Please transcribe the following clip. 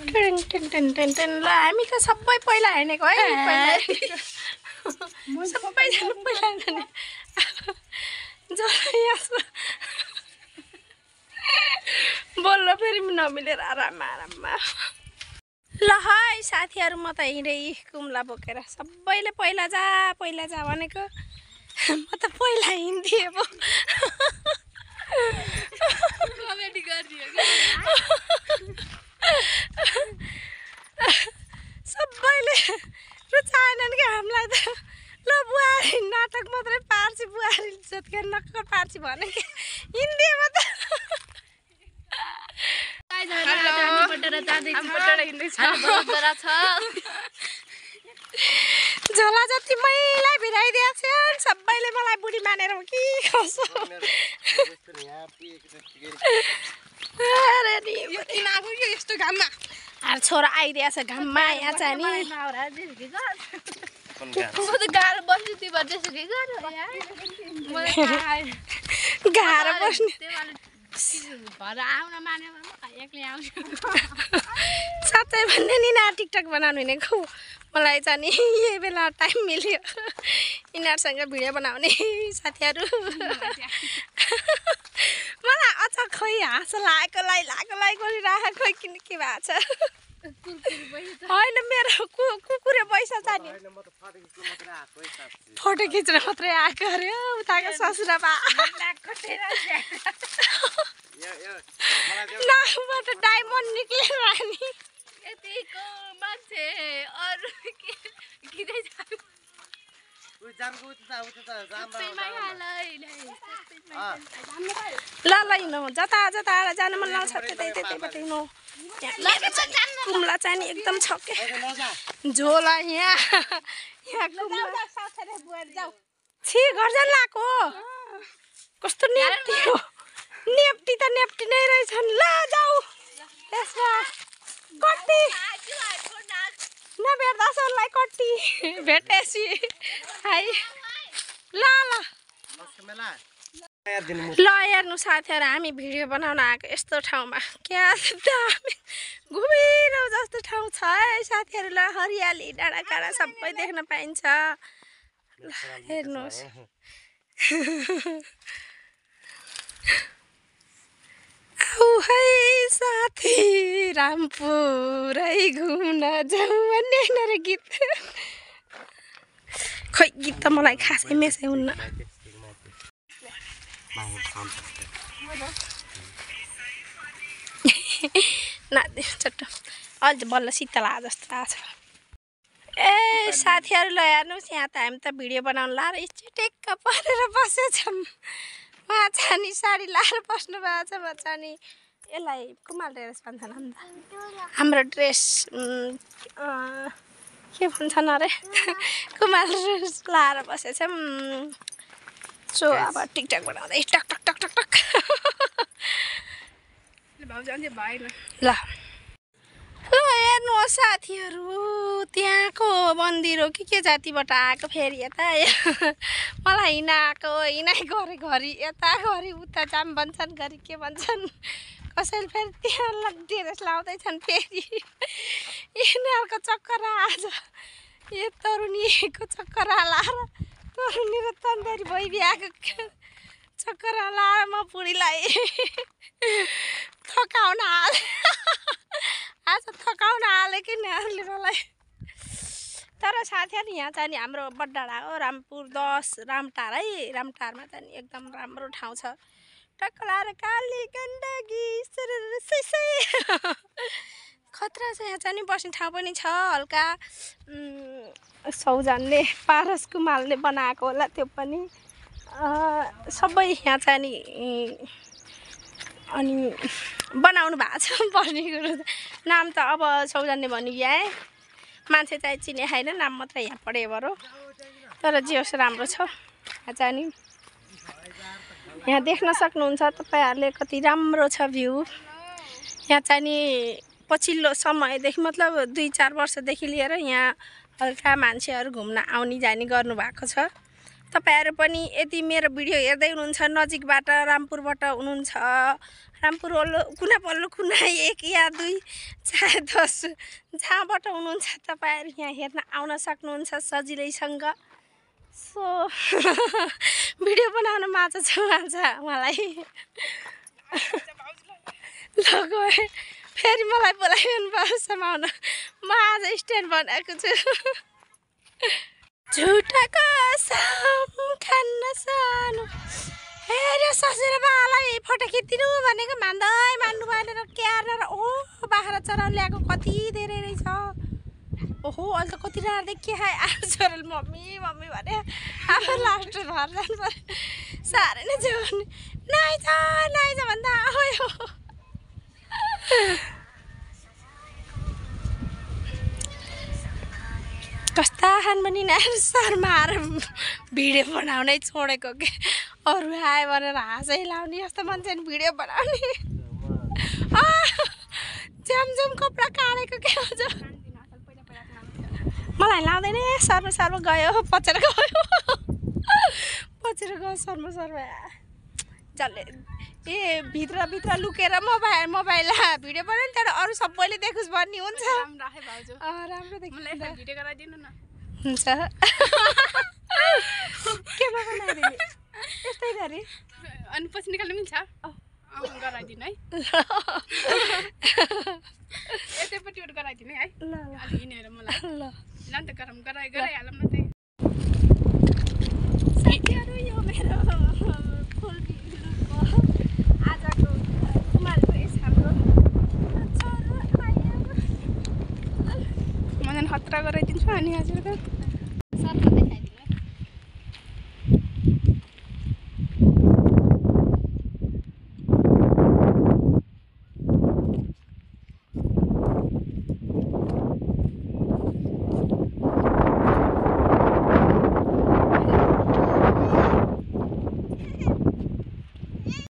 ल हामी त सबै पहिला हेर्नेको है सबै पहिला हेर्ने बोल्न फेरि नमिलेर आराममा ल है साथीहरू म त हिँडै कुम्ला बोकेर सबैले पहिला जा भनेको म त पहिला हिँड्दिएँ पो कमेडी गरिदियो सबैले रुचाएनन् कि हामीलाई त ल बुहारी नाटक मात्रै पार्छ बुहारी जतिखेर नक्कर पार्छ भने कि हिन्दीमा त झोला जति मैला भिराइदिएको छ सबैले मलाई बुढी मानेर हो कि कसो यस्तो घाममा छोरा आइदिएको छ घाममा यहाँ चाहिँ नि गाह्रो बस्नु तिम्रो त्यसो के गाह्रो बस्नु भएर आउन मान्यो एक्लै आउँछु साँच्चै भन्ने नि ना टिकटक बनाउनु हिँडेको मलाई चाहिँ नि यही बेला टाइम मिल्यो यिनीहरूसँग भिडियो बनाउने साथीहरू मलाई अचार खै हाँस लागेको गरिरहेको खै किन के भएको छ होइन मेरो कुकुरे पैसा छ नि फोटो खिच्न मात्रै आएको अरे उताको ससुराबा नाकबाट डायमन्ड निक्लेर नि यतिको मान्छे अरू किदै ल हिँड्नु जता जानु मन लाउँछ त्यतैबाट हिँड्नु कुम्ला चाहिँ नि एकदम छ के झोला यहाँ छि घर जान लाएको कस्तो नेप्टी हो नेप्टी त नेप्टी नै रहेछन् ल जाऊ त्यसमा कट्टी नभेट्दा सरलाई कट्टी भेटेपछि है ल हेर्नु साथीहरू हामी भिडियो बनाउन आएको यस्तो ठाउँमा क्या दामी घुमिरो जस्तो ठाउँ छ है साथीहरू ल हरियाली डाँडाकाँडा सबै देख्न पाइन्छ हेर्नुहोस् आऊ है साथी रामपुरै घुम्न जाऊ भन्ने रे गीत खै गीत त मलाई खासै मेसै हुन्न नाच्दै चट्ट अहिले बल्ल शीतल आए जस्तो लाग्छ ए साथीहरू ल हेर्नुहोस् यहाँ त हामी त भिडियो बनाउनु लाएर टेक्क परेर बसेछौँ उहाँ चाहिँ साडी लाएर बस्नु भएको छ म चाहिँ यसलाई कुमाल ड्रेस भन्छन् अन्त हाम्रो ड्रेस के भन्छन् अरे कुमाल ड्रेस लाएर बसेछौँ सो अब टिकटक बनाउँदै टक टक टक टक टक ल हेर्नुहोस् साथीहरू त्यहाँको मन्दिर हो के जातिबाट आएको फेरि यता मलाई हिँडाइ गरे घरि यता घरि उता जाम भन्छन् घरि के भन्छन् कसैले फेरि त्यहाँ ड्रेस लाउँदैछन् फेरि यिनीहरूको चक्कर आज यो तरुनीको चक्कर लाएर तरुनी र तन्देरी भइबिहाको चक्कर लाएर म बुढीलाई थकाउन हाले आज थकाउन हाले कि यिनीहरूले मलाई तर साथीहरू यहाँ चाहिँ नि हाम्रो बडडाँडा हो रामपुर 10 रामटार है रामटारमा चाहिँ एकदम राम्रो ठाउँ छ टक्क लाएर काली गण्डकी खतरा छ यहाँ चाहिँ नि बस्ने ठाउँ पनि छ हल्का सौजनले पारस कुमालले बनाएको होला त्यो पनि सबै यहाँ चाहिँ नि अनि बनाउनु भएको छ बस्ने कुरो नाम त अब सौजनले भन्यो यहाँ मान्छे चाहिँ चिने छैन नाम मात्रै यहाँ पढे बरु तर जे होस् राम्रो छ यहाँ चाहिँ नि यहाँ देख्न सक्नुहुन्छ तपाईहरुले कति राम्रो छ भ्यू यहाँ चाहिँ नि पछिल्लो समयदेखि मतलब 2-4 वर्षदेखि लिएर यहाँ हल्का मान्छेहरु घुम्न आउने जाने गर्नु भएको छ तपाईहरु पनि यदि मेरो भिडियो हेर्दै हुनुहुन्छ नजिकबाट रामपुरबाट हुनुहुन्छ रामपुर वल्लो कुना पल्लो कुना 1 या 2 चाहे 10 जहाँबाट हुनुहुन्छ तपाईँहरू यहाँ हेर्न आउन सक्नुहुन्छ सजिलैसँग। सो भिडियो बनाउन माझा छ मलाई ल गएँ फेरि मलाई बोलाइरहनु भयो समाउन। म आज स्ट्यान्ड बनाएको छु। झुटा कसम खान्न सानो हेरे ससुराबालाई फोटो खिचिदिनु भनेको मान्दै मान्नु भएन र क्यार र ओ बाख्रा चराउन ल्याएको कति धेरै रहेछ। ओहो अहिले त कति राख्दै के खाए आएर छोराले मम्मी मम्मी भने आफू लास्ट घर जानु पर्यो। साह्रै नै छ भने नाइज भन्दा आयो। कस्ता खान पनि शर्माएर भिडियो बनाउनै छोडेको के अरू आयो भनेर हाँसै लाउने जस्तो मान्छे भिडियो बनाउने। झ्यामझ्याम कपडा काटेको के हुन्छ मलाई लाउँदैन। सर्व गयो पचेर गयो सर्व जसले ए भित्र लुकेर मोबाइल भिडियो बनायो त्यहाँ अरू सबैले देखोस् भन्ने हुन्छ। राम्रो भिडियो गराइदिनु न हुन्छ केमा बनाइदिने यस्तै गरी अनि पछि निकाल्नु मिल्छ गराइदिनु है। यतैपट्टिबाट गराइदिनु है। ल अलि हिँडेर मलाई ल ल नि त गराइहालौँ न त्यही। साथीहरू यो मेरो फुल भिडियोको आजको कुमारको हाम्रो म झन् खतरा गराइदिन्छु अनि हजुरको सर्फ देखाइदिनु।